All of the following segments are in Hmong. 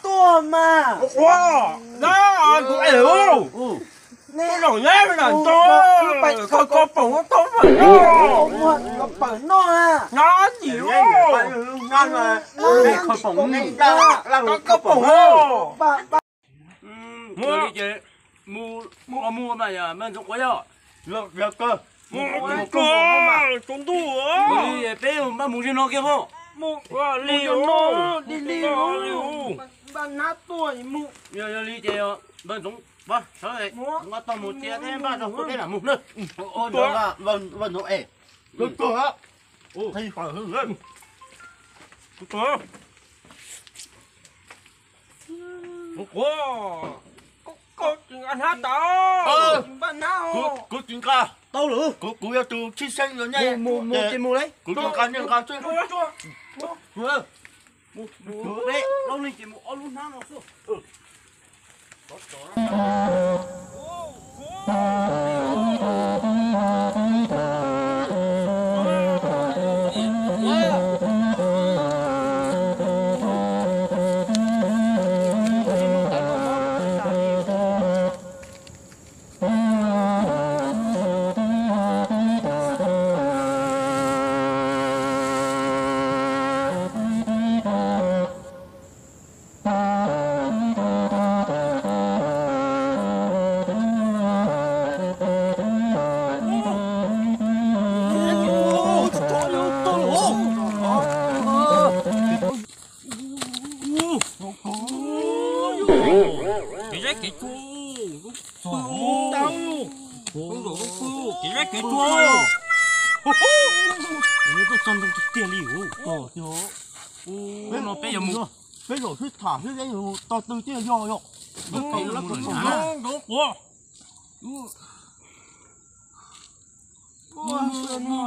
Tuaj mas. Ua, na, kuv ev ua. Neb los neb na, koj koj pom tau mas no. Koj pom no. Koj pom no. Mus, mus mas yog npawg Ntxoov Quav yog. Mus, mus, mus, mus, mus, mus, peb mus npaj mus ze no kiag mog. Mus li no, li li, npaj nab tuaj mus. Yog, yog li ces npawg Ntxoov Quav, sawv nqa tog mus cia thiab npaj zog kuv peb lam mus na. Npawg Ntxoov es, tuag, tuag, tuag. Kuv tsis nqa tau lawm. Kuv, kuv yog tus tshwj xeeb los nyaj. Mus, mus, ces mus li. Kuv tsis nqa, nej nqa xwb. Mus, mus, peb plaub leeg ces mus ob lub hnab no xwb. Kev zeb kev tsuag, kev zeb kev tsuag, tuaj txog ntoo tiag tiag li. No peb yuav mus, peb zaum sib tham sib teb tog tw thiaj yog yom. Ntxoov Quav,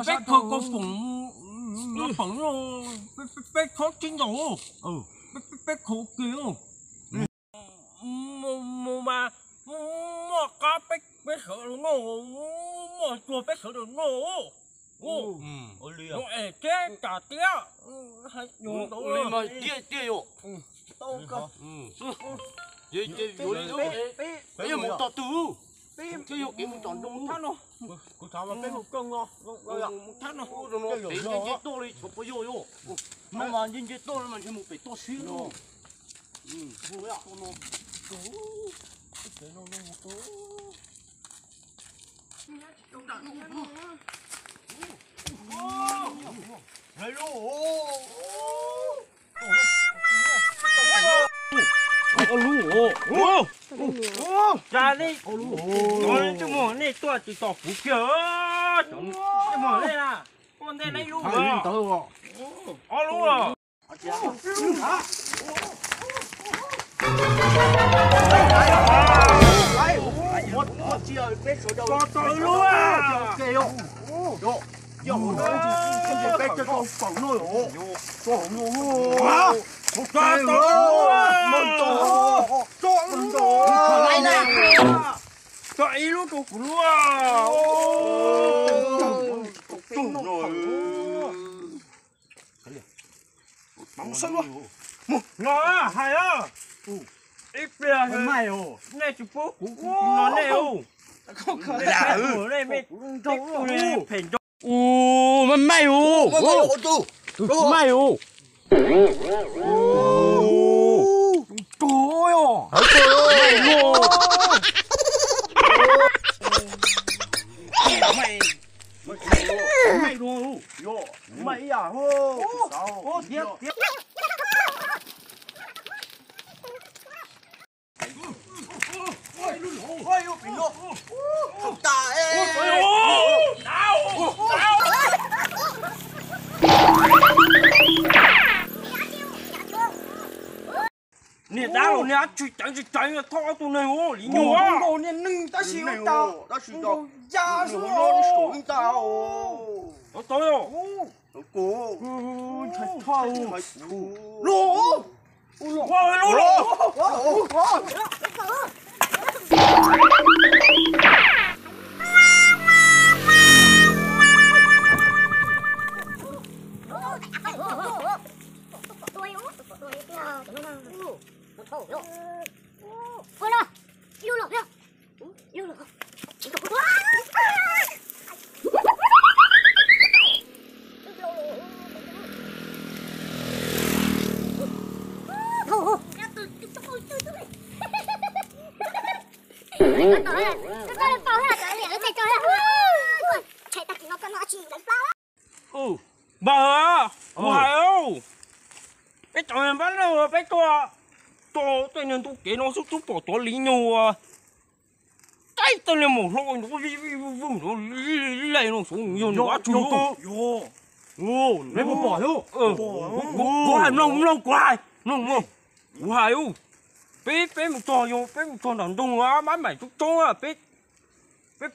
peb khaws kaus poom, peb, peb khob tsib ntaus, peb khaws kiag. Mus mas muaj qab peb sawv daws noj, muaj tsuag peb sawv daws noj. Es thiab tsam tiab, tiag tiag yom. Ces yuav li, peb yuav mus tog twg, thiaj yog kev mus tom ntoo. Kuv xav mas peb mus kooj no, mus thab no, pem nce nce toj li tsov puas yog yom. No mas nce nce toj li mas ntshe mus pem toj siab no. Ua lub, ua, ua, cas nej, nej tuaj tsis tos kuv kiag. Ua ntej na, ua ntej na ib lub. Ob lub. Tso ib lub rau kuv lub. Los hais, ib pliag nej tsis pub kuv no nej, nej phem nrog. Ua, maj maij ua, maj maij ua. Niag dab los niag tsis ceev tsis ceev, thauj ob tug neeg ua li nyuag. Niag neeg tab sis tab sis ya xwb. Npawg, kuv hais, peb cov npab leej peb tuaj, tuaj tej niag ntu kev no xwb twb pom tuav li nyuag, tej tej niag maum hlob vij vij vwj vwj le no xyov yog nws dab tsi. Kuv hais mloog mloog kuv hais mloog mloog. Kuv hais, peb peb mus txog, yog peb mus txog nram ntug mab maim coob coob, peb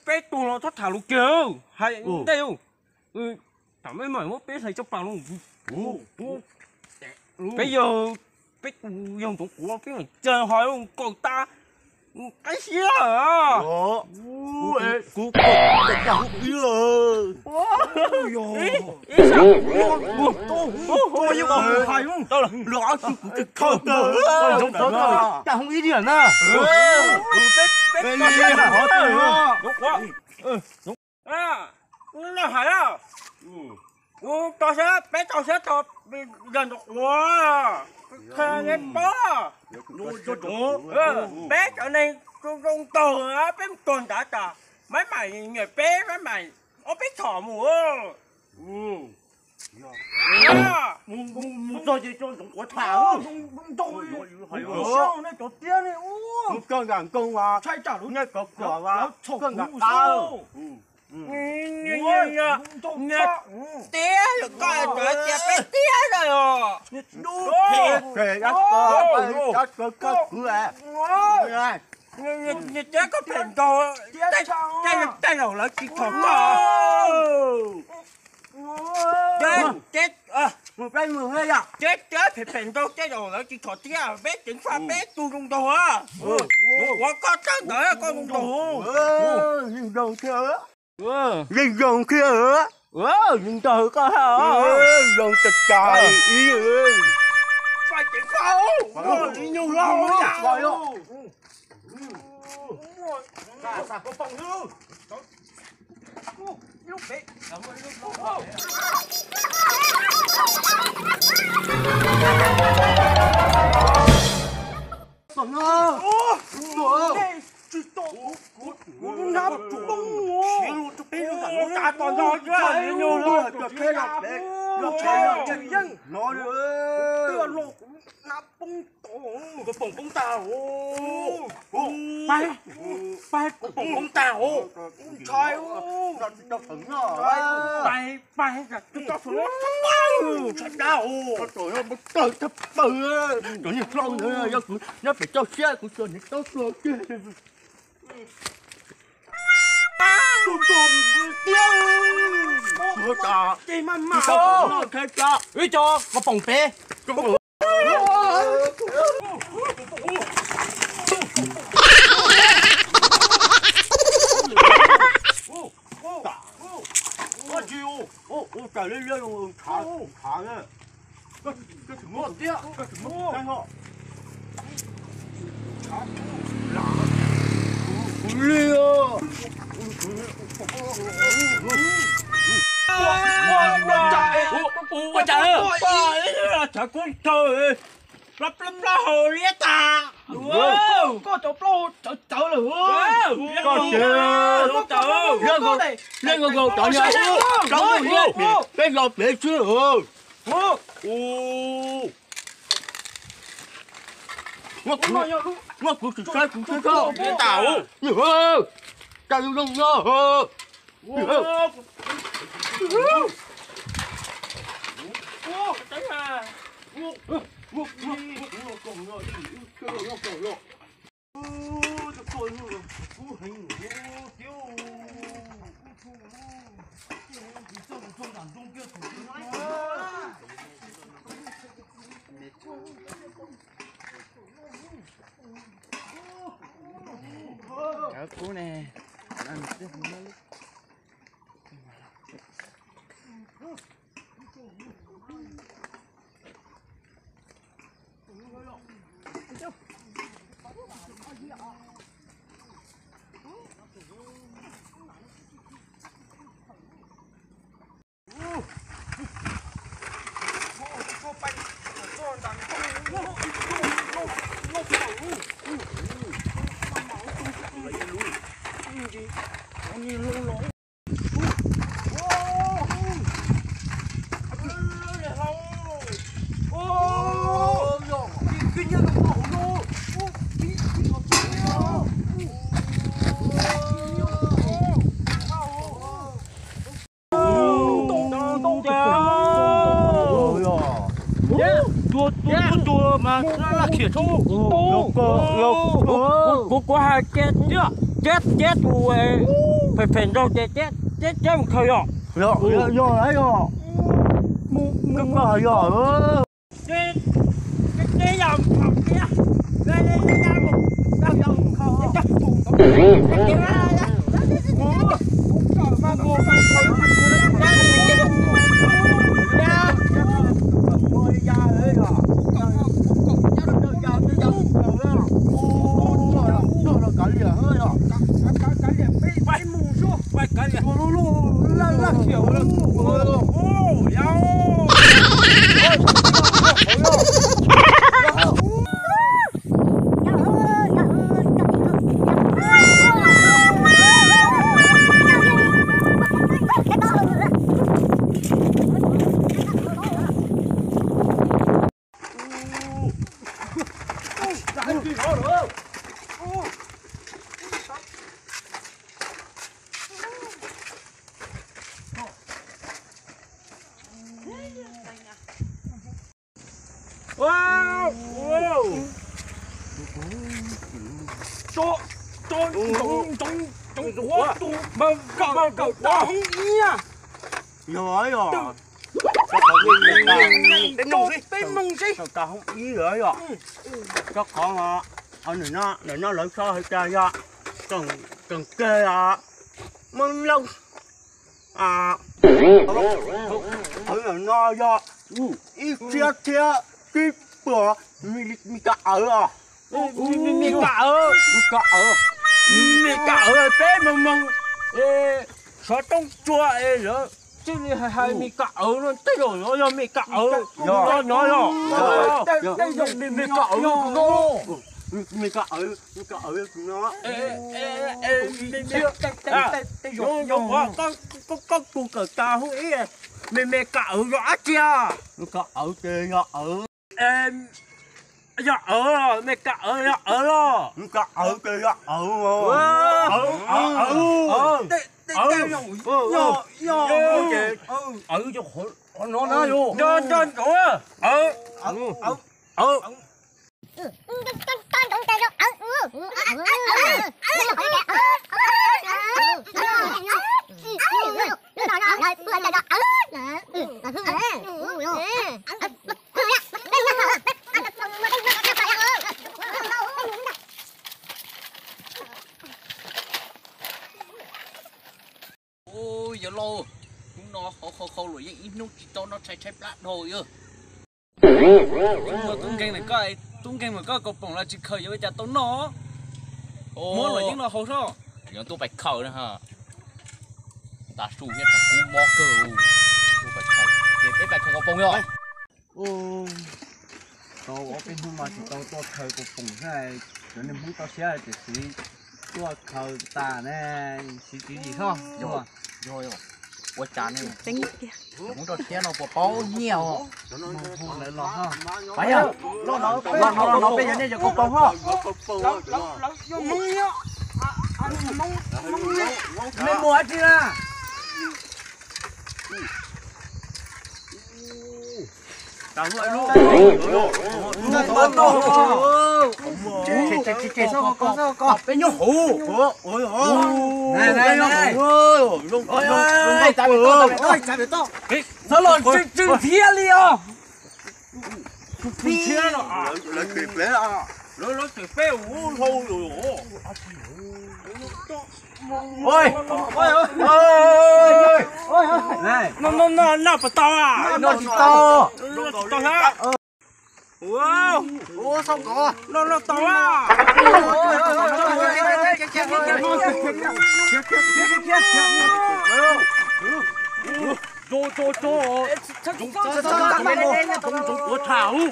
peb tug los txhob tham lus kiag, hais ntej. Tham mab maim muab peb hlais caj pas los. Peb yog, peb tus yog ntxoov quav peb mam caw ho kaw tas, qab siab. Kuv, kuv, kuv, ib sab, ib sab, kuv hais, kuv tsis khaws tawm, ib diam na. Kuv tso siab, peb tso siab tau yog ntxoov quav, qhia nej paub. Peb cov neeg zoo zoo nraug, peb mus txog nrad tas, mab maim nyiam peb, mab maim ob peb txhom mus. Mus txog ces tso ntxoov quav tham. Mus txog, nej cov tiab ne, mus kawg nram nkoog as, nej cov kom as, kawg nram qab. Tiab, koj cov tias peb tiab os. Tiab koj phem nkaus, tej zaum lawv tsis thom koj. Tiab, tiab phem phem nkaus, tej zaum lawv tsis thom tiab, peb ceev faj peb tug zoo nraug. Ua koj txawj ntawd koj zoo nraug. Zoo nraug thiab. Zoo nraug thiab. Zoo nraug koj ha. Zoo tas tas ib. Faj ceev faj, ua li nyuag loj. Los kuv nab poob tod, kuv poom poob tag os. Pab, pab kuv poom poob tag os. Ntshai, pab, pab, ntshai dab os. Tawg thaj plaws, cov niag hlob ntawd yog kuv nyob pem toj siab kuv tso niag taub hau kiag. Ib co koj poom pem. Ua cas, tshav kub tag, plaub plaub plaub hau liab tag. Koj cov plaub hau tsawv tsawv lawm. Koj ces liab nkaus nkaus cov niag plaub hau liab pem peb zos pem xwb. Muab kuv tsis saib kuv saib koj. Cas zoo zoo no. Cov kub ne. Tua tua tua mas laj khiam tshoob. Kuv kuv hais tias cab cab tus phem phem nraug ces cab cab mus khaws yom. Yog yog. Yog yog. Peb mus ib yog yog. Rau qhov ntawm no lawv so hais tias yog tseem kawg os. Muaj loj. Qhov ntawm no yog ib txhiab thiab tsib puas me ka awv os. Me ka awv, me ka awv, me ka awv peb moog moog xov tooj tsua es lawv txij li hais hais me ka awv no tej zaum yog me ka awv no yog me ka awv no. Me ka awv, me ka awv no. Koj tus kawm tas hub ib, me me ka awv yog dab tsi? Me ka awv ces yog awv. Yog awv los, nej ka awv yog awv los? Ka awv, ka yog awv. Awv, awv, awv. Awv, awv, awv. Ua yog lauj, hnub no hau hau hau luam yeej ib hnub tsis tau noj tshais tshaib plab dhau yog. Tub nkeeg mas koj, tub nkeeg mas koj kaus poom los tsis khaws yuav ua cas tau noj? Muab luam yeeb no hau sob. Yuav tuaj pais khaws na. Tav su thiab tshav kub mob kawg. Tuaj pais khaws, ces peb pais khaws kaus poom yog. Tau ob peb hnub no tsis tau tuaj khaws kaus poom thiab, cov niag Hmoob toj siab tiam sis tuaj khaws tas ne, siv tswv yim sob. Ua cas ne, Hmoob toj siab no puas paub nyiaj os. Pab yog, los no peb yuav nej cov kaus poom hos. Nej mus dab tsi na? Peb nyob hauv. Txhob los tsw tsw thiab li os. Noj, noj, noj puas tau? Noj tsis tau. Noj, noj tau. Ua tham.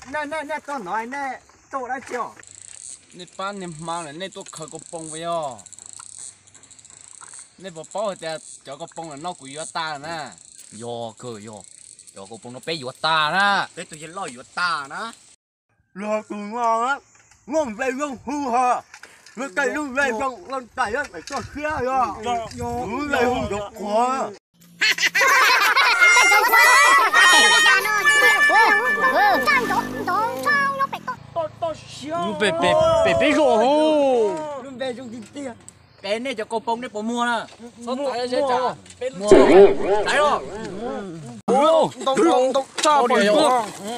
Nej tuaj no nej tuaj ua dab tsi os? Nej pab niag hma lawm nej tuaj khaws kaus poom puas yog? Nej puas paub hais tias cov kaus poom lawm no kuv yuav tas na. Yog kawg yog, cov kaus poom no peb yuav tas na. Peb tus yawg loj yuav tas na. Los tus no, muaj npe zoo hu ho, muaj tej lub npe zoo zoo tais pem toj siab yog, lub npe hu Ntxoov Quav. Pem peb zoo. Pem nej cov kaus poom nej puas muag na?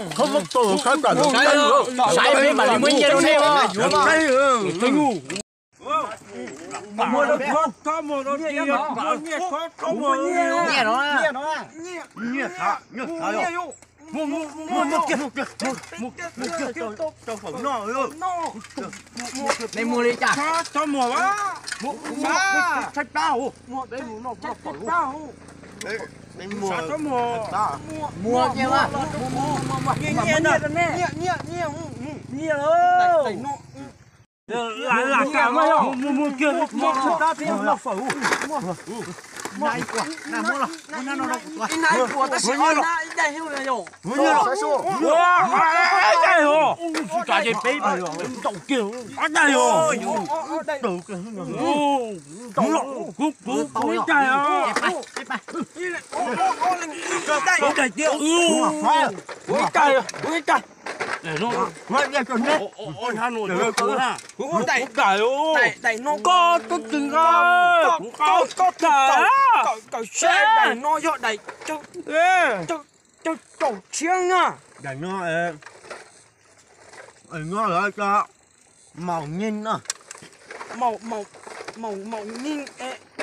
Txhob txais, txais los. Saib peb mam li muab nyiaj rau nej. Nyiaj no, nyiaj no. Muag, muag kiag, muag kiag, muag kiag rau fawm noj. Nej muag li cas? Tshaib plab, tshaib plab. Muag kiag mas. Nyiaj, nyiaj, nyiaj. Lam kam mas yog. Muag, muag kiag, muag tshaib plab peb noj fawm. Ib hnab ib puas tab sis ob hnab ib daig xwb na yom. Ib daig os. Tsis tso ces peb ntaus kiag ob daig os. Kuv, kuv, kuv ib daig os. Kuv ib daig, kuv ib daig. Kuv ib daig. Kuv ib daig os. Koj twb tsis nqa. Koj, koj, koj, koj, kawm siab, daim no yog daim caug, caug, caug tshiab na. Daim no, no lawv tias maum nyeej na. Maum, maum, maum nyeej,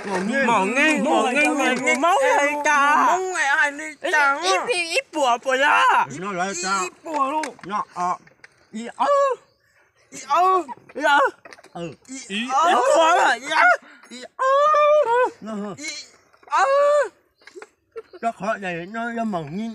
maum nyeej, maum nyeej, maum nyeej, Hmoob hais li cas? Hmoob hais li cas? Ib puas puas yog? Ib puas lauj. Ib awb, ib awb, ib awb, ib awb, ib awb, ib awb. Rau qhov daim no yog maum nyeej.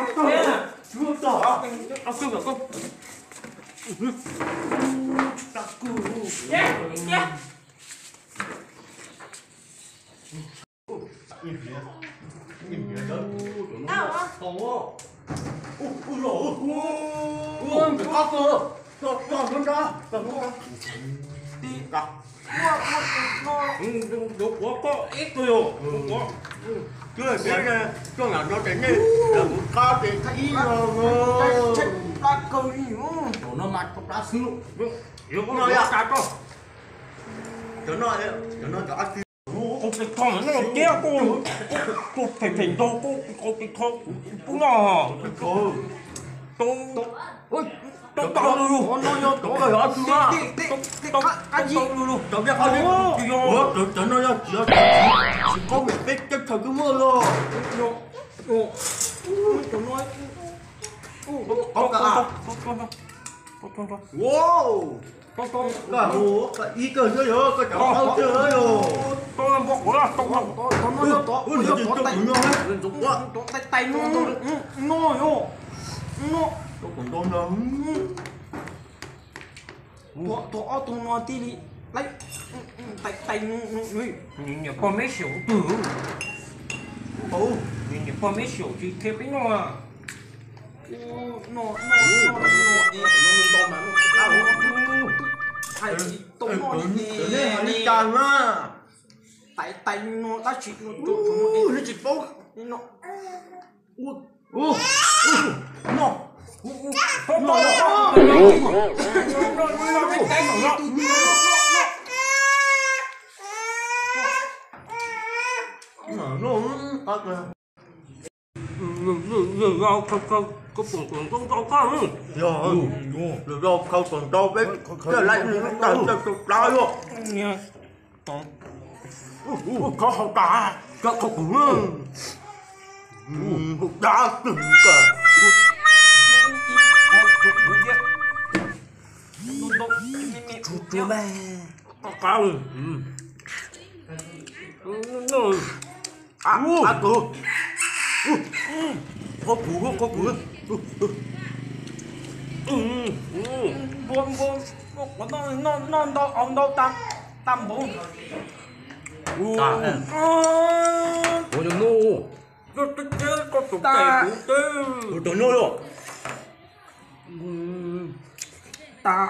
Cov no mas cov plab xwb. Cov no, cov no cov ab tsi. Ua tes kho no kiag kuj, kuj phem phem nraug kuj ua tes kho kuv pub noj. Tau tau lus, no yog cov kawg ab tsi mas. Tau tau lus, cov no yog tsis yog tsis qaub peb teb chaws twb muaj los. Qaub ka, ib kawg xwb yog koj cov qaub twg yog. Tais tais no, no yog, no, thov ob tug no tij li, tais tais no, niam pog meb xyaum twg, niam pog meb xyaum tsis qhia peb noj. No, no, no, no, tsis tau noj li cas na. Tais tais no dab tsi no, tsis paub. No, no, no, Yog, yog khaws kom ntau peb coj lawm tag coj tus plab yuav. Khov hau tas, cov khov kuv, hau tas twg ka. Qab, qab, qab kuv, qab kuv. Npua, npua, noj ntau haus ntau tas npaum. Ua no, koj tus tes kuv twb, tus no yog tas.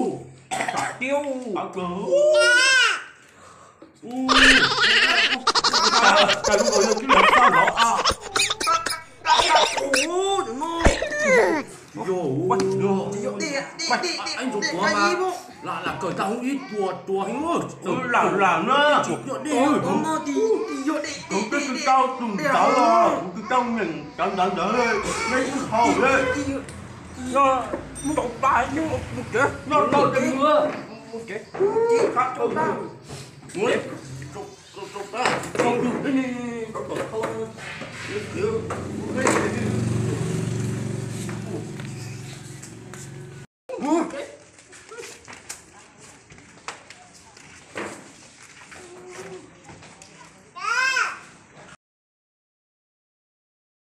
Ua, sam tiab. Cas lub no yog tib lub xab lov a. Yog, yog. Ib ntsuag tuav mas lam kawm tau hauv ib tuas tuas heev. Lam lam na. Tsis yog dej. Kuv twb tsis tau tus ntawd los kuv twb tau nyeem cov ntawd ntawd, nej ib haus li. Noj tau pab, noj tau kev, noj tau kev, mus kev, mus kev.